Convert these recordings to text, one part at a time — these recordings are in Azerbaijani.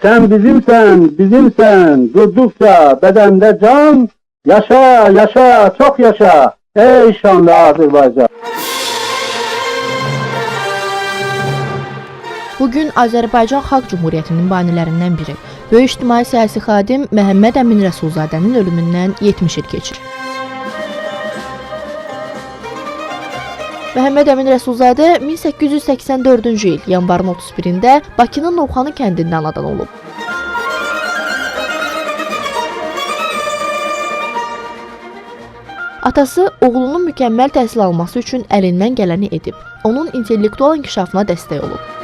Sen bizimsen, bizimsen, durdukça bedende can, yaşa, yaşa, çok yaşa, ey şanlı Azerbaycan. Bugün Azərbaycan Xalq Cümhuriyyətinin banilərindən biri, böyük ictimai siyasi xadim Məhəmməd Əmin Rəsulzadənin ölümündən 70 il keçir. Məhəmməd Əmin Rəsulzadə 1884-cü il yanvarın 31-də Bakının Novxanı kəndində anadan olub. Atası oğlunun mükəmməl təhsil alması üçün əlindən gələni edib. Onun intellektual inkişafına dəstək olub.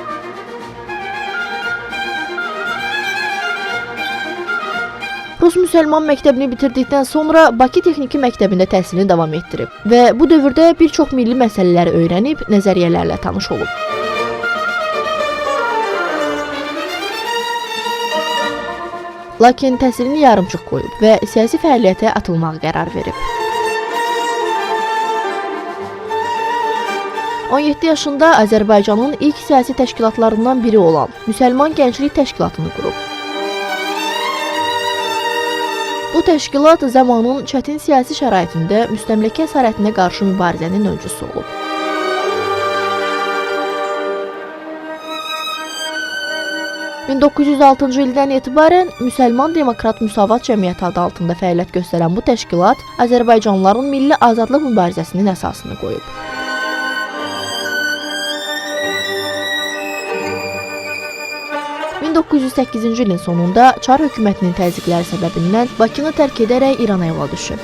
Rus müsəlman məktəbini bitirdikdən sonra Bakı Texniki Məktəbində təhsilini davam etdirib və bu dövrdə bir çox milli məsələləri öyrənib, nəzəriyyələrlə tanış olub. Lakin təhsilini yarımçıq qoyub və siyasi fəaliyyətə atılmağa qərar verib. 17 yaşında Azərbaycanın ilk siyasi təşkilatlarından biri olan Müsəlman Gənclik Təşkilatını qurub. Bu təşkilat zamanın çətin siyasi şəraitində müstəmləkə əsarətinə qarşı mübarizənin öncüsü olub. ...1906-cı ildən etibarən Müsəlman Demokrat Müsavat Cəmiyyəti adı altında fəaliyyət göstərən bu təşkilat Azərbaycanlıların milli azadlıq mübarizəsinin əsasını qoyub. ...1908-ci ilin sonunda Çar hökumətinin təzyiqləri səbəbindən Bakını tərk edərək İrana yola düşüb.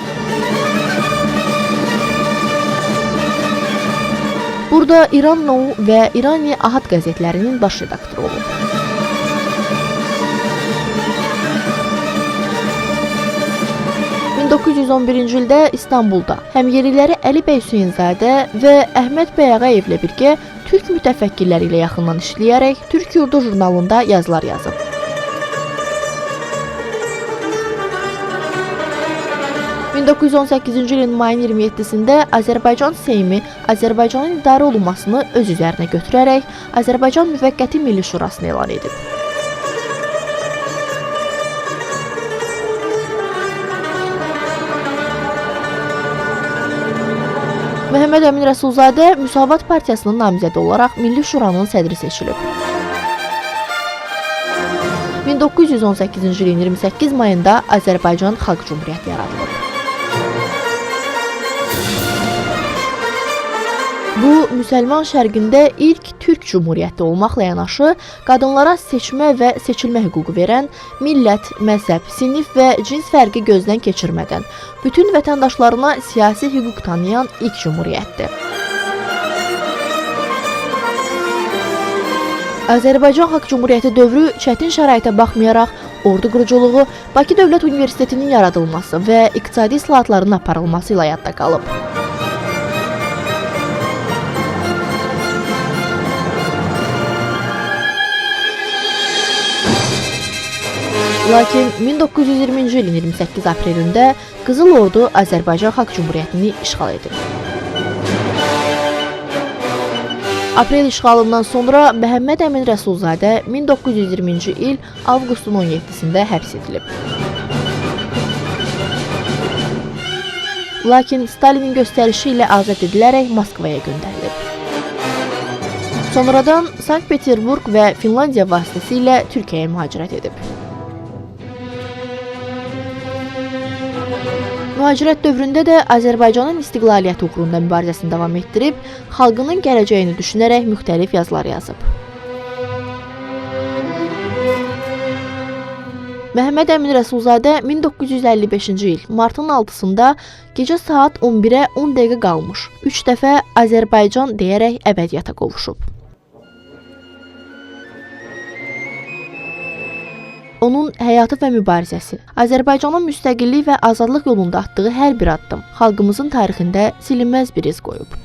Burada İran Nou və İrani Ahad qəzetlərinin baş redaktoru olub. ...1911-ci ildə İstanbulda həmyerliləri Əli bəy Hüseynzadə və Əhməd bəy Ağayevlə birgə türk mütəfəkkirləri ilə yaxından işləyərək Türk Yurdu jurnalında yazılar yazıb. ...1918-ci ilin mayın 27-sində Azərbaycan Seymi Azərbaycanın idarə olunmasını öz üzərinə götürərək Azərbaycan Müvəqqəti Milli Şurasını elan edib. Məhəmməd Əmin Rəsulzadə Müsavat Partiyasının namizədi olaraq Milli Şuranın sədri seçilib. 1918-ci ilin 28 mayında Azərbaycan Xalq Cümhuriyyəti yaradılıb. Bu, müsəlman şərqində ilk Türk Cümhuriyyəti olmaqla yanaşı, qadınlara seçmə və seçilmə hüququ verən, millət, məzhəb, sinif və cins fərqi gözdən keçirmədən bütün vətəndaşlarına siyasi hüquq tanıyan ilk cümhuriyyətdir. Azərbaycan Xalq Cümhuriyyəti dövrü çətin şəraitə baxmayaraq ordu quruculuğu, Bakı Dövlət Universitetinin yaradılması və iqtisadi islahatların aparılması ilə yadda qalıb. Lakin 1920-ci ilin 28 aprelində Qızıl Ordu Azərbaycan Xalq Cümhuriyyətini işğal edib. Aprel işğalından sonra Məhəmməd Əmin Rəsulzadə 1920-ci il avqustun 17-sində həbs edilib. Lakin Stalinin göstərişi ilə azad edilərək Moskvaya göndərilib. Sonradan Sankt-Peterburq və Finlandiya vasitəsilə Türkiyəyə mühacirət edib. Mühacirət dövründə də Azərbaycanın istiqlaliyyəti uğrunda mübarizəsini davam etdirib, xalqının gələcəyini düşünərək müxtəlif yazılar yazıb. Məhəmməd Əmin Rəsulzadə 1955-ci il martın 6-sında gecə saat 11-ə 10 dəqiqə qalmış 3 dəfə Azərbaycan deyərək əbədiyyata qovuşub. Onun həyatı və mübarizəsi, Azərbaycanın müstəqillik və azadlıq yolunda atdığı hər bir addım xalqımızın tarixində silinməz bir iz qoyub.